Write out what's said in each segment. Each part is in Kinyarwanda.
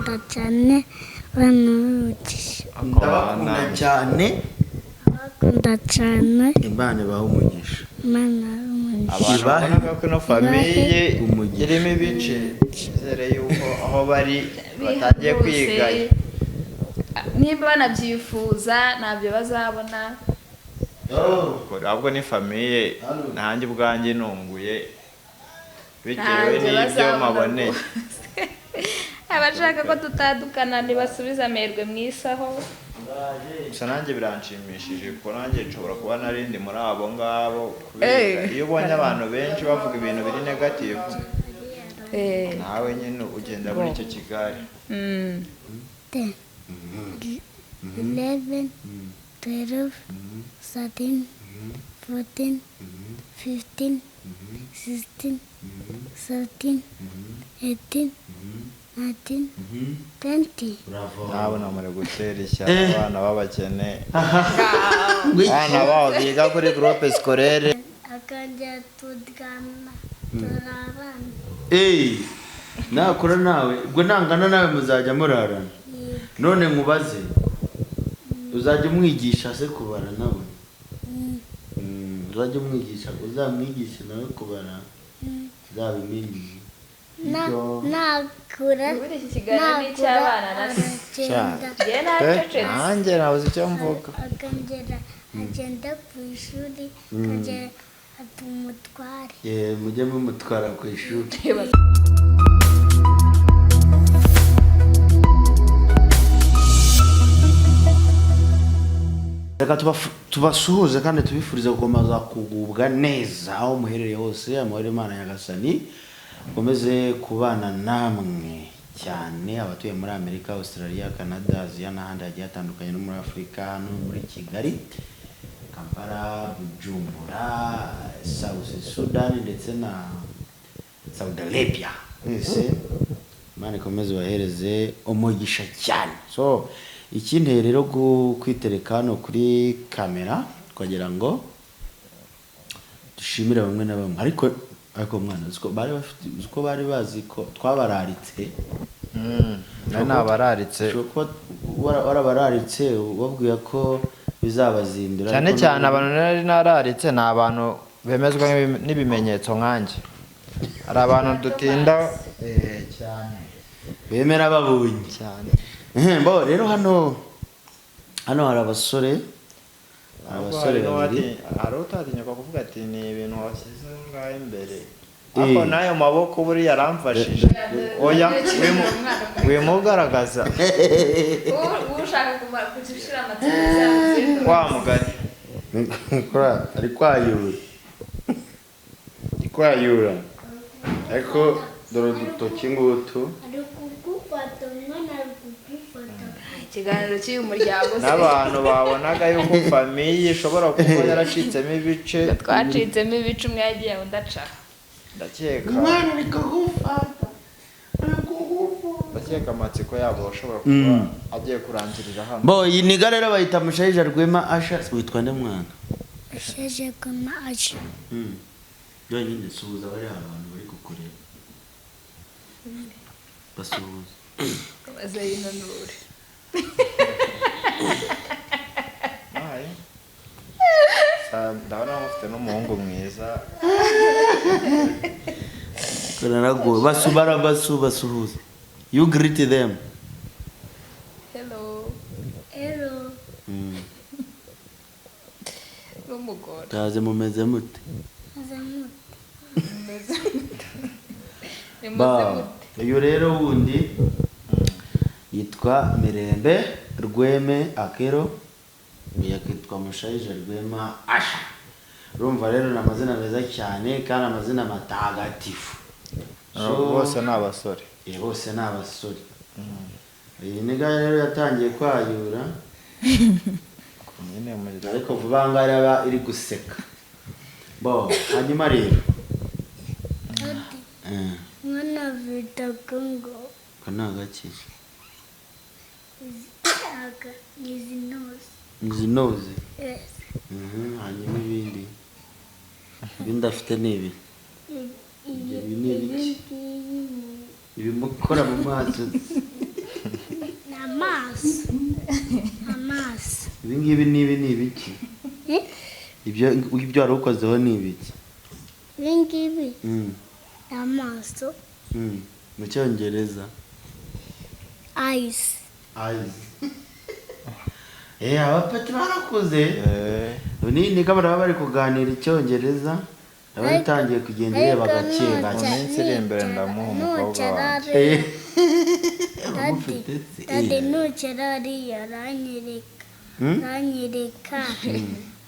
Ndabakunda cyane, bana b'umugisha. Ndabakunda cyane. Ndabakunda cyane. Imana ibahe umugisha. Imana y'umugisha. Abantu Ibahe babonaga ko ino famille umugisha. irimo ibice, nizere yuko aho bari batangiye kwiga. Niba banabyifuza ntabyo bazabona. Ahubwo ni famille nanjye ubwanjye nunguye bitewe Ntabyo n'ibyo bazabona maboneye. Rwose. Abashaka ko tutandukana ntibasubize amerwe mu isaho. Gusa nanjye biranshimishije kuko nanjye nshobora kuba narindi muri abo ngabo, kubera iyo ubonye abantu benshi bavuga ibintu biri negative, nawe nyine ugenda muri icyo kigare. 10, 11, 12, 13, 14, 15, 16, 17, 18, 19, 20. Nabona muri gutera ishyaka abana b'abakene, abana babo biga kuri groupe scolaire. Akongera turyama turabana. Eh, nakura nawe ubwo nangana nawe muzajya murarana. None nkubaze, uzajya umwigisha se kubara nawe? Uzajya umwigisha, uzamwigishe nawe kubara, uzabimenye. Nakura Ubundi iki kiganiro ni icy'abana na se. aragenda. Njyewe nacecetse. Nanjye nabuze icyo mvuga. Akongera agenda ku ishuri, akongera atumutware. Eh, mujye mumutwara ku ishuri. Reka tubasuhuze kandi tubifurize gukomeza kugubwa neza aho muherereye hose. Amahoro Imana Nyagasani akomeze kubana namwe cyane, abatuye muri Amerika, Australia, Canada, Aziya n'ahandi hagiye hatandukanye, no muri Afurika, hano muri Kigali, Kampala, Bujumbura, South Sudan ndetse na Saudi Arabia. Mwese Imana ikomeze ibahereze umugisha cyane. So ikinteye rero kwitereka hano kuri kamera kugira ngo dushimire bamwe na bamwe, ariko mwana, uzi ko bari bafite, uzi ko bari bazi ko twabararitse. Nari nabararitse. Ushobora kuba warabararitse ubabwira ko bizabazindura, Cyane ariko cyane n'ubu- abantu nari nararitse ni abantu bemezwa n'ibimenyetso nkanjye. Hari abantu dutinda cyane. Bemera babonye. Cyane. Ehe, bo rero hano hari abasore, hari abasore babiri. Hari utatinyuka kuvuga ati ni ibintu washyize aho ngaho imbere, ariko n'ayo maboko buriya aramfashije. Oya, wimugaragaza. Ushaka kugushyira amatsiko. Wa mugani. Ari kwayura, ari kwayura, ariko dore udutoki ngutu. Ari kugufata umwana, ari kugufata. Ikiganiro cy'uyu muryango se. N'abantu babonaga yuko famille ishobora kuba yaracitsemo ibice. Twacitsemo ibice, umwe yagiye undi aca. Ndakeka Umwana ari kugufata, ari kugufata. Ndakeka amatsiko yabo ashobora kuba agiye kurangirira hano. Bo iyi niga rero bayita Mushayija Rwema Asha. Witwa nde mwana? Ashaje kama aje. Yonyine suhuza bari abantu bari kukureba, basuhuza. Bazayinanure. Aye. Ndabona mufite n'umuhungu mwiza. Naragowe. Basubara basu basuhuza, you greet them. Hello. Hello. N'umugore. Taze mumeze mute? Azamute. Mumeze mute? Nimeze Ba, mute? uyu rero wundi yitwa Mirembe Rweme Akero, uyu akitwa Mushayija Rwema Asha. Urumva rero ni amazina meza cyane kandi amazina matagatifu. So, Bose ni abasore. Eh, bose ni abasore. Iyi niga rero yatangiye kwayura, Nyine mu ariko vuba aha ngaha iraba iri guseka. Bo hanyuma rero Ati eh, mwana bita ngo aka ni agaki? Aka izi nose. Izi nose? Yes. Hanyuma ibindi afite ni ibi. Ibi Ibi ni ibiki? ngibi ni Ibimukora mu maso. Amaso. Amaso. Ibi ngibi n'ibi ni ibiki? Ibyo wari ukozeho ni ibiki? Ibi ngibi ni amaso. Mu Cyongereza Eyes. Eyes. Abapeti barakuze. Ni kamera baba bari kuganira Icyongereza. Aba itangiye kugenda ireba gake gake. Mu minsi iri imbere ndamuha umukobwa wanjye. Dade nugera hariya aranyereka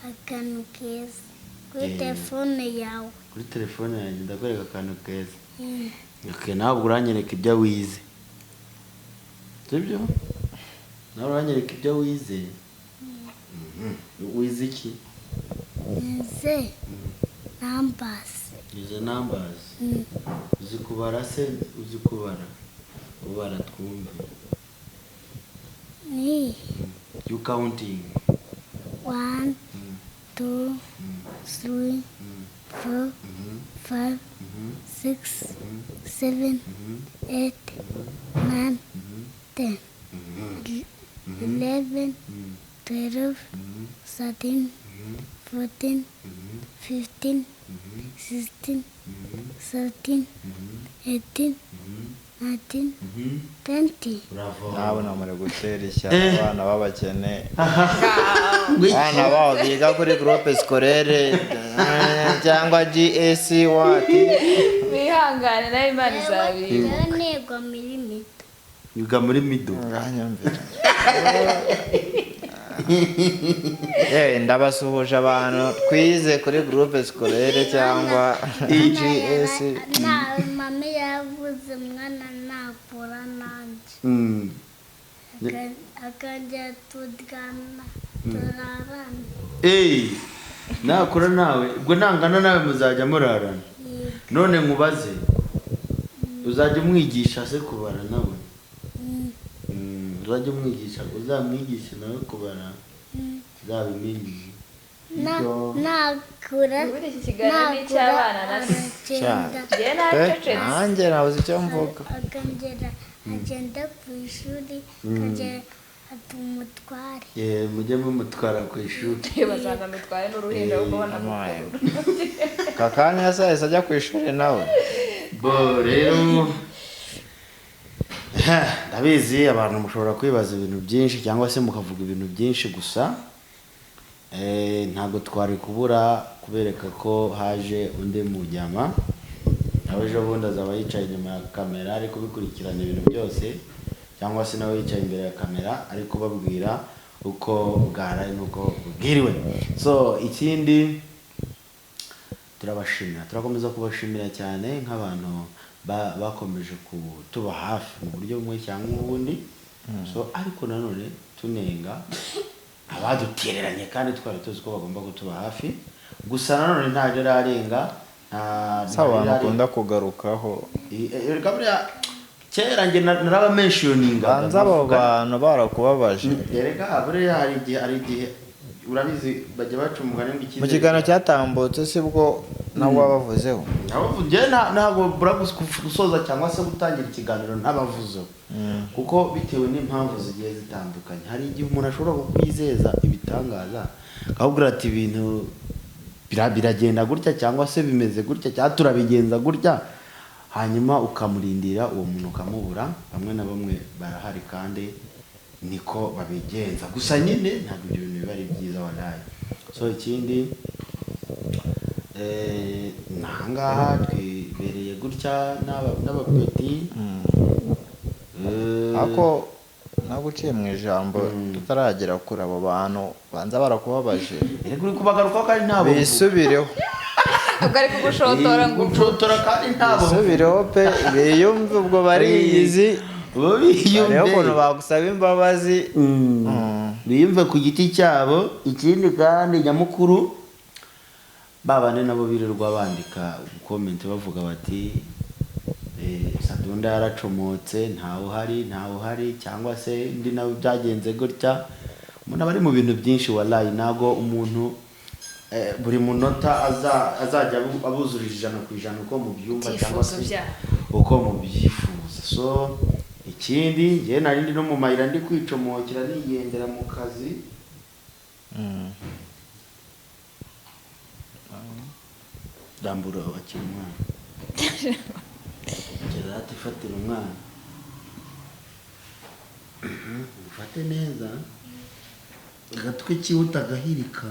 akantu keza kuri telefone yawe. Kuri telefone yanjye ndakwereka akantu keza. Okay, nawe uranyereka ibyo wize. Sibyo? Nawe uranyereka ibyo wize. Wize iki? Nize numbers. Nize numbers. Uzi kubara se? Uzi kubara? Ubara twumve. Ni. You counting. 1 2 3 4 5 6 7 8 9 10 11 12 13 14 15 16 17 18 19 20. Nabona muri gutera ishyano abana b'abakene, abana babo biga kuri groupe scolaire cyangwa GS wati bihangane nawe Imana izabiba. Nego muri mido. Yuga muri mido. Nganyumvira. Ndabasuhuje abantu twize kuri groupe scolaire cyangwa GS. Na mama yavuze mwana nakura nanjye. Akajya tudgana turarana. Nakura nawe ubwo nangana nawe muzajya murarana. None nkubaze uzajya umwigisha se kubara nawe? Uzajya umwigisha, uzamwigisha nawe kubara zabimenye. Nakura iki kiganiro ni icy'abana na se. Nanjye nabuze icyo mvuga. Akongera agenda ku ishuri akongera atumutware. Mujye mumutwara ku ishuri. Bazanamutware n'uruhinja kuko banamukunda. Kakanya se ajya ku ishuri nawe. Bo rero ndabizi abantu mushobora kwibaza ibintu byinshi cyangwa se mukavuga ibintu byinshi, gusa ntabwo twari kubura kubereka ko haje undi mujyama nawe ejo bundi azaba yicaye inyuma ya kamera ari kubikurikirana ibintu byose, cyangwa se nawe yicaye imbere ya kamera ari kubabwira uko bwaraye n'uko bwiriwe. So ikindi turabashimira, turakomeza kubashimira cyane nk'abantu bakomeje kutuba hafi mu buryo bumwe cyangwa ubundi. So ariko nanone tunenga abadutereranye kandi twari tuzi ko bagomba kutuba hafi, gusa nanone ntabwo ararenga nta bakunda kugarukaho. Kera nge narabamentioninga banza abo bantu barakubabaje. Erega buriya hari igihe urabizi bajya baca umugani ngo icyizere mu kiganiro cyatambutse sibwo nabo babavuzeho. Ntabwo gusoza cyangwa se gutangira ikiganiro ntabavuzeho, kuko bitewe n'impamvu zigiye zitandukanye. Hari igihe umuntu ashobora kukwizeza ibitangaza akakubwira ati ibintu biragenda gutya cyangwa se bimeze gutya cyangwa turabigenza gutya, hanyuma ukamurindira uwo muntu ukamubura. Bamwe na bamwe barahari kandi niko babigenza, gusa nyine ntabwo ibyo bintu biba ari byiza walayi. So ikindi nangaha twibereye gutya n'abapeti ako naguciye mu ijambo tutaragera kuri abo bantu banza barakubabaje. Uri kubagarukaho kandi ntabwo bisubireho. Ubwo ari kugushotora ngo gushotora kandi ntabwo bisubireho pe, biyumve ubwo bariyizi, biyumve ukuntu bagusaba imbabazi, biyumve ku giti cyabo. Ikindi kandi nyamukuru, babane nabo birirwa bandika comment bavuga bati Sadunda yaracomotse, ntawe uhari cyangwa se ndi nawe byagenze gutya. Umuntu aba ari mu bintu byinshi wallahi, ntago umuntu buri munota azajya abuzurije 100% uko mubyumva cyangwa se uko mubyifuza. So Ikindi, njyewe nari ndi no mu mayira, ndi kwicomokera, nigendera mu kazi. Rambura, wakira umwana. Gerard, ifatira umwana. Ufate neza agatwe kihuta agahirika.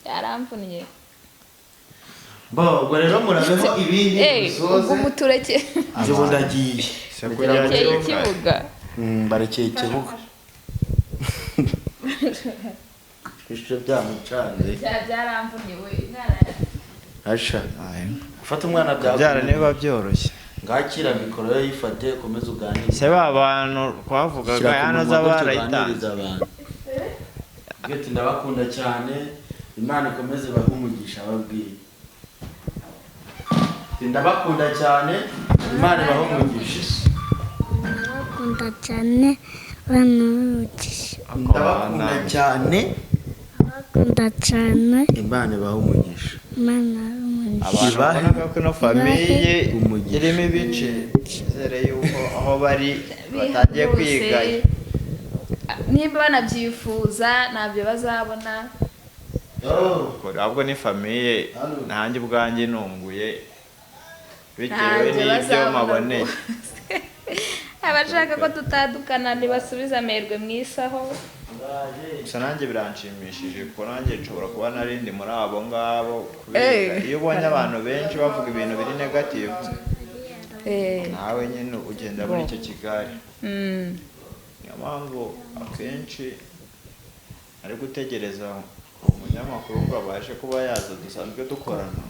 Yaramvunnye. Bo, ubwo rero murabeho, ibindi Ubwo bisoze. Umutureke. Njye ubu ndagiye. Se Ndagira ngo Barekeye rero- ikibuga. Barekeye ikibuga, ibyo byamucanze. Byaramvunnye we umwana. Asha, gufata umwana Kubyara byakunaniye. niba byoroshye. Ngakira mikoro yo, yifate, ukomeze uganire. Se ba bantu twavugaga Shyira ku hano munwa za gutyo, barayitanze. uganirize abantu. Ubwira uti: "Ndabakunda cyane, Imana ikomeze ibahe umugisha." Babwire uti: "Ndabakunda cyane, Imana ibahe umugisha." Ndabakunda cyane, bana b'umugisha. Ndabakunda cyane. Ndabakunda cyane. Imana ibahe umugisha. Imana y'umugisha. Abantu Ibahe babonaga ko ino famille umugisha. irimo ibice, nizere yuko aho bari batangiye kwiga. Nimba banabyifuza, ntabyo bazabona. Ahubwo ni famille nanjye ubwanjye nunguye bitewe Ntabyo n'ibyo bazabona maboneye. Rwose. Abashaka ko tutandukana ntibasubize amerwe mu isaho. Gusa nanjye biranshimishije, kuko nanjye nshobora kuba nari ndi muri abo ngabo, kubera iyo ubonye abantu benshi bavuga ibintu biri negative, nawe nyine ugenda muri icyo kigare. Niyo mpamvu akenshi ari gutegereza umunyamakuru ngo abashe kuba yaza dusanzwe dukorana,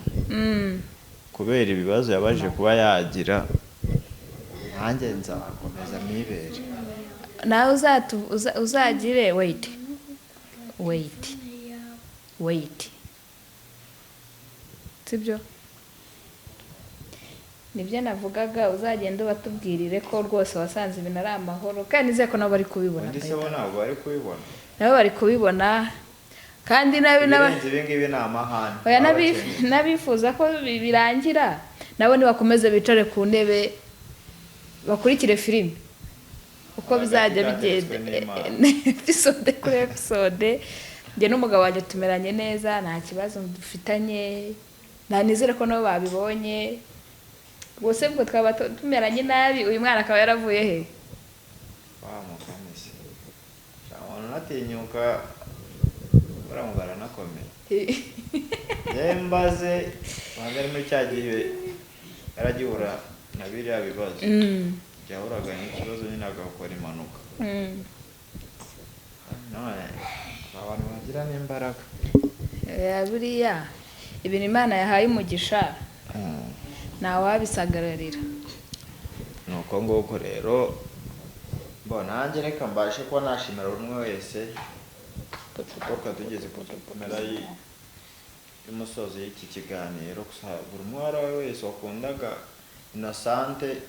kubera ibibazo yabashije kuba yagira, nanjye nzakomeza mibere. Nawe uzagire, wait, wait, wait, sibyo? Nibyo navugaga, uzagenda ubatubwirire ko rwose wasanze ibintu ari amahoro, kandi nizeye ko nabo bari kubibona. Undi se bo ntabwo bari kubibona? Nabo bari kubibona, kandi Ibirenze ibi ngibi ni amahane. Oya, Baba bakeneye. n'abifuza ko birangira nabo nibakomeze bicare ku ntebe bakurikire filime uko Hagati bizajya byategetswe bigenda n'Imana. Episode kuri episode, njye n'umugabo wanjye tumeranye neza, nta kibazo dufitanye, nta nizere ko nabo babibonye. Ubwo se ubwo twaba tumeranye nabi, uyu mwana akaba yaravuye he? Wa mugani se, umuntu unatinyuka buriya ngo aranakomeye. Yewe, mbaze banza ari muri cya gihe yaragihura na biriya bibazo, yahuraga n'ikibazo nyine agakora impanuka. None abantu bagira n'imbaraga. Buriya ibintu Imana yahaye umugisha ntawabisagararira. Ni uko nguko rero. Mbona nanjye reka mbashe kuba nashimira buri umwe wese, kuko tugeze ku mpera y'umusozo y'iki kiganiro. Gusa buri umwe uwo ari we wese wakundaga Innocente,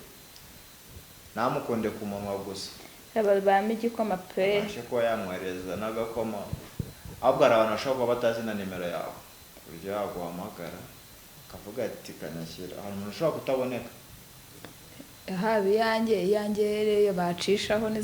ntamukunde ku munwa gusa. Bampa igikoma pe. Abashe kuba yamwohereza n'agakoma. Ahubwo hari abantu bashobora kuba batazi na nimero yawe, ku buryo yaguhamagara akavuga ati: "Kanyashyira." Hari umuntu ushobora kutaboneka. Haba iyanjye rero bacishaho ni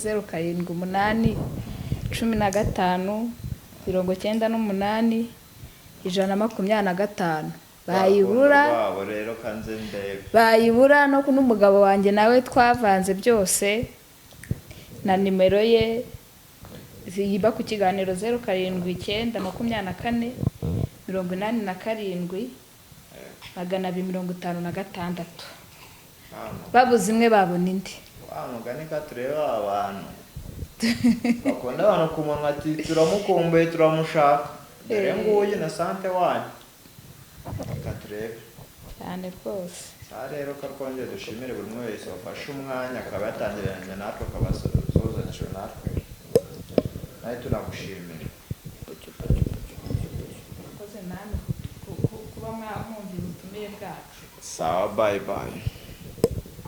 0781589125. Bayibura. Rwabo rero kanze ndebe. Bayibura no n'umugabo wanjye nawe twavanze byose na nimero ye ziba ku kiganiro, 0792487256. Babuze imwe babona indi. Wa mugani ka tureba abantu bakunda abantu ku munwa, ati: "Turamukumbuye, turamushaka, dore nguyu Innocente wanyu." Reka turebe. Cyane rwose. Saa rero ko twongere dushimire buri umwe wese wafashe umwanya akaba yatangiranye natwe, akabasuhuzanyije natwe, nawe tunagushimira. Murakoze namwe kuba mwumvira ubutumire bwacu. Sawa, bye bye.